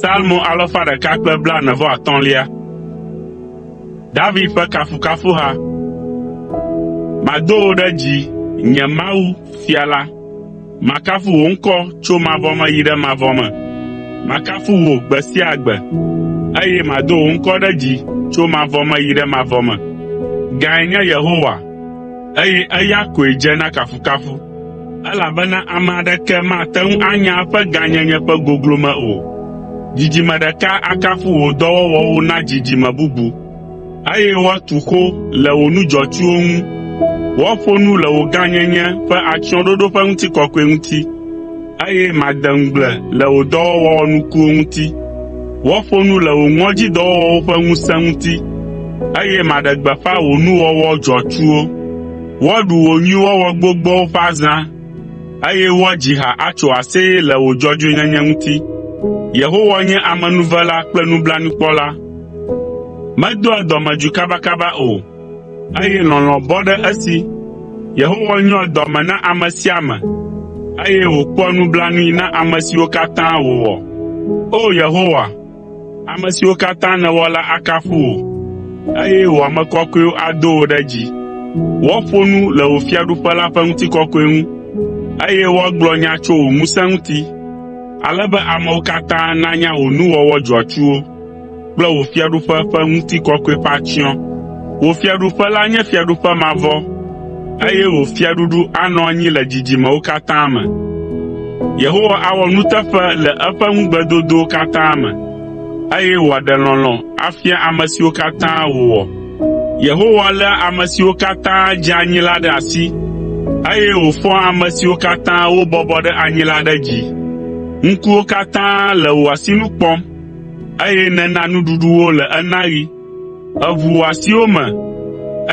Salmo alafa ɖeka kple blaene-vɔ-atɔ̃lia. David ƒe kafukafuha. Mado wò ɖe dzi, nye Mawu, Fia la. Makafu wò ŋkɔ tso mavɔ me yi ɖe mavɔ me. Makafu wò gbe sia gbe, eye mado wò ŋkɔ ɖe dzi tso mavɔ me yi ɖe mavɔ me. Gãe nye Yehowa, eye eya koe dze na kafukafu, elabena ame aɖeke mate ŋu anya eƒe gãnyenye ƒe goglome o. Dzidzime ɖeka akafu wò dɔwɔwɔwo na dzidzime bubu, eye woatu xo le wò nu dzɔatsuwo ŋu. Woaƒo nu le wò gãnyenye ƒe atsyɔ̃ɖoɖo ƒe ŋutikɔkɔe ŋuti, eye made ŋugble le wò dɔwɔwɔ wɔnukuwo ŋuti. Woaƒo nu le wò ŋɔdzidɔwɔwɔwo ƒe ŋusẽ ŋuti, eye maɖe gbeƒã wò nuwɔwɔ dzɔatsuwo. Woaɖu wò nyuiwɔwɔ gbogboawo ƒe azã, eye woadzi ha atso aseye le wò dzɔdzɔenyenye ŋuti. Yehowa nye amenuvela kple nublanuikpɔla, medoa dɔmedzoe kabakaba o, eye lɔlɔ̃ bɔ ɖe esi. Yehowa nyoa dɔ me na ame sia ame, eye wòkpɔa nublanui na ame siwo katã wòwɔ. O! Yehowa, ame siwo katã nèwɔ la akafu wò, eye wò ame kɔkɔewo ado wò ɖe dzi. Woaƒo nu le wò fiaɖuƒe la ƒe ŋutikɔkɔe ŋu, eye woagblɔ nya tso wò ŋusẽ ŋuti, ale be amewo katã nanya wò nuwɔwɔ dzɔatsuwo kple wò fiaɖuƒe ƒe ŋutikɔkɔe ƒe atsyɔ̃. Wò fiaɖuƒe la nye fiaɖuƒe mavɔ, eye wò fiaɖuɖu anɔ anyi le dzidzimewo katã me. Yehowa awɔ nuteƒe le eƒe ŋugbedodowo katã me, eye wòaɖe lɔlɔ̃ afia ame siwo katã wòwɔ. Yehowa léa ame siwo katã dze anyi la ɖe asi, eye wòfɔa ame siwo katã wobɔbɔ ɖe anyi la ɖe dzi. Ŋkuwo katã le wò asinu kpɔm, eye nèna nuɖuɖu wo le enaɣi. Èʋu wò asiwo me,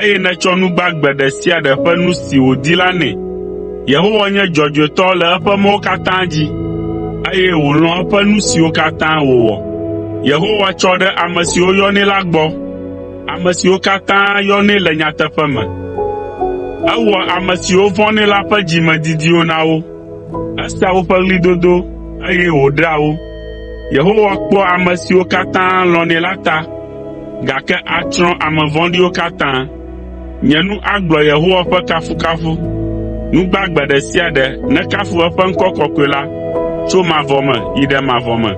eye nètsɔ nu gbagbe ɖe sia ɖe ƒe nu si wòdi la nɛ. Yehowa nye dzɔdzɔetɔ le eƒe mɔwo katã dzi, eye wòlɔ̃a eƒe nu siwo katã wòwɔ. Yehowa tsɔ ɖe ame siwo yɔnɛ la gbɔ, ame siwo katã yɔnɛ le nyateƒe me. Ewɔa ame siwo vɔ̃nɛ la ƒe dzimedidiwo na wo. Esea woƒe ɣlidodo, eye wòɖea wo. Yehowa kpɔa ame siwo katã lɔ̃nɛ la ta, gake atsrɔ̃ ame vɔ̃ɖiwo katã. Nye nu agblɔ Yehowa ƒe kafukafu. Nu gbagbe ɖe sia ɖe nekafu eƒe ŋkɔ kɔkɔe la tso mavɔ me yi ɖe mavɔ me.